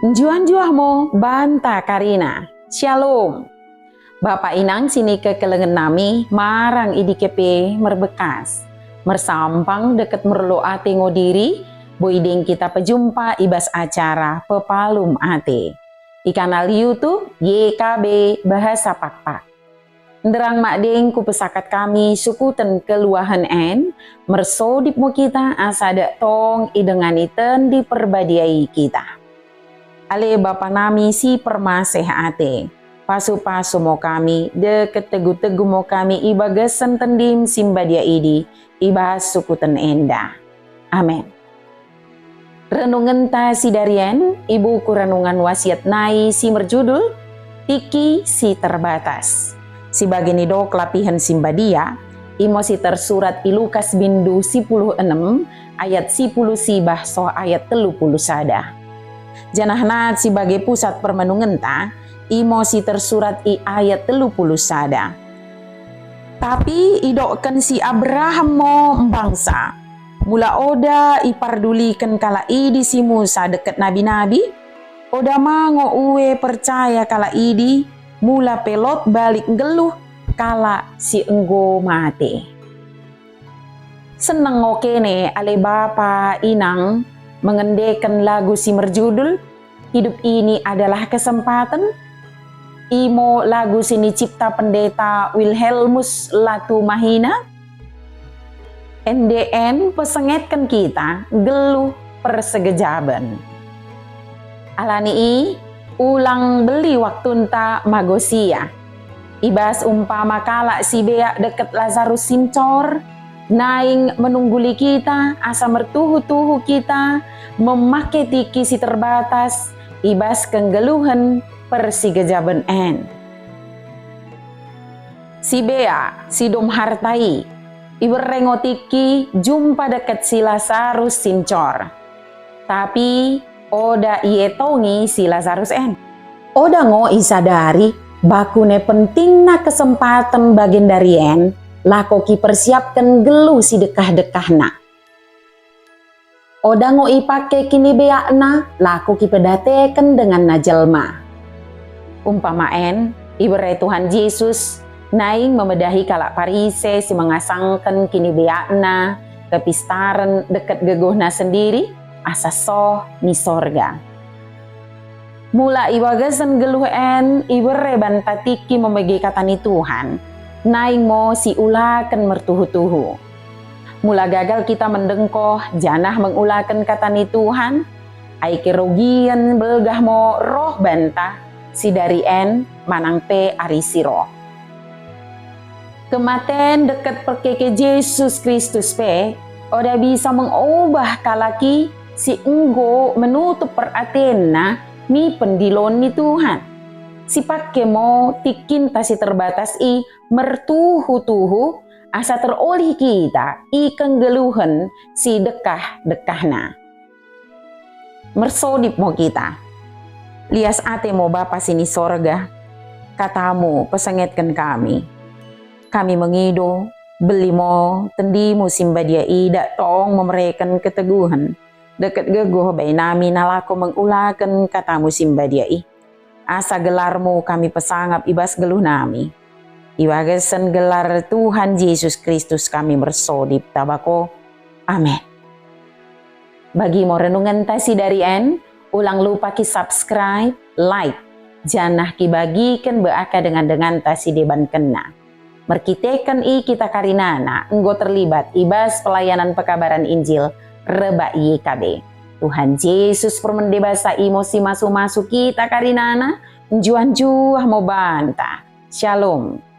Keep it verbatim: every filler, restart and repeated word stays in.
Njuah-njuah mo banta karina. Syalom. Bapa inang sinikekelengen nami marang i dike pe merbekas. Mersampang dekket merlolo ate ngo diri, boi deng kita pejumpa i bas acara Pepalum Ate i kanal YouTube Y K B Bahasa Pakpak. Nderrang madeng kupesakat kami sukuten keluahen en, mersodip mo kita asa dak tong idengani Tendi Perbadia i kita. Ale Bapa nami si permaseh ate, pasu-pasu mo kami, dekket tegu-tegu mo kami i bagasen Tendim si mbadia idi, i bas sukuten enda. Amen. Renungenta sidari en i buku Renungan Wasiat nai si merjudul Tikki si Terbatas. Si bage nidok lapihen si mbadia, imo si tersurat i Lukas bindu sipuluh enem ayat sipuluh sibah soh ayat tellu puluh sada. Janah nat si bage pusat permenungenta, imo si tersurat i ayat tellu puluh sada. Tapi idokken si Abraham mo mbangsa, mula oda iparduliken kalak idi si Musa dekket nabi-nabi, oda ma ngo ue percaya kalak idi, mula pe lot balik nggelluh kalak si enggo mate. Senneng ngo kene ale bapa inang mengendeken lagu si merjudul Hidup Ini Adalah Kesempatan? Imo lagu sinicipta Pendeta Wilhelmus Latumahina. Ende en pesengetken kita nggelluh persegejaben. Alani i, ulang belli waktunta magosia. I bas umpama kalak si beak dekket Lazarus si ncor, naing menungguli kita asa mertuhu-tuhu kita memake tikki si terbatas i bas kenggelluhen persigejaben en. Si beak, si dom harta i, iberre ngo tikki jumpa dekket si Lazarus si ncor. Tapi oda ietongi si Lazarus en. Oda ngo isadari bakune pentingna kesempaten bagendari en lako kipersiapken nggelluh si dekkah-dekkahna. Oda ngo ipake kinibeakna lako kipedateken denganna jelma. Umpama en iberre Tuhan Jesus naing memedahi kalak Parise si mengasangken kinibeakna, kepistaren dekket gegohna sendiri asa soh mi sorga. Mula i bagasen nggelluh en iberre banta tikki memege kata ni Tuhan, naing mo siulaken mertuhu-tuhu. Mula gagal kita mendengkoh janah mengulaken kata ni Tuhan, ai kerugien belgah mo roh banta, sidari en manang pe ari si roh. Kematen dekket perkeke Jesus Kristus pe oda bisa mengubah kalak i si enggo menutup peratenna mi pendiloon ni Tuhan. Sipake mo tikkinta si terbatas i mertuhu-tuhu asa terolih kita i kenggelluhen si dekkah-dekkahna. Mersodip mo kita. Lias ate mo Bapa si ni sorga, katamu pesengetken kami. Kami mengido, belli mo tendimu si mbadia i dak tong memereken keteguhen, dekket gegoh bai nami nalako mengulaken katamu si mbadia i. Asa gelarmu kami pesangap i bas nggelluh nami. I bagasen gelar Tuhan Jesus Kristus kami mersodip taba ko. Amen. Bagi mo renungenta sidari en, ulang lupa ki-subscribe, like, janah kibagiken bai akka dengan-denganta si debankenna. Merkiteken i kita karinana enggo terlibat i bas pelayanan pekabaran Injil rebbak Y K B. Tuhan Jesus permende basa i mo si masu-masu kita karinana, njuah-njuah mo banta. Shalom.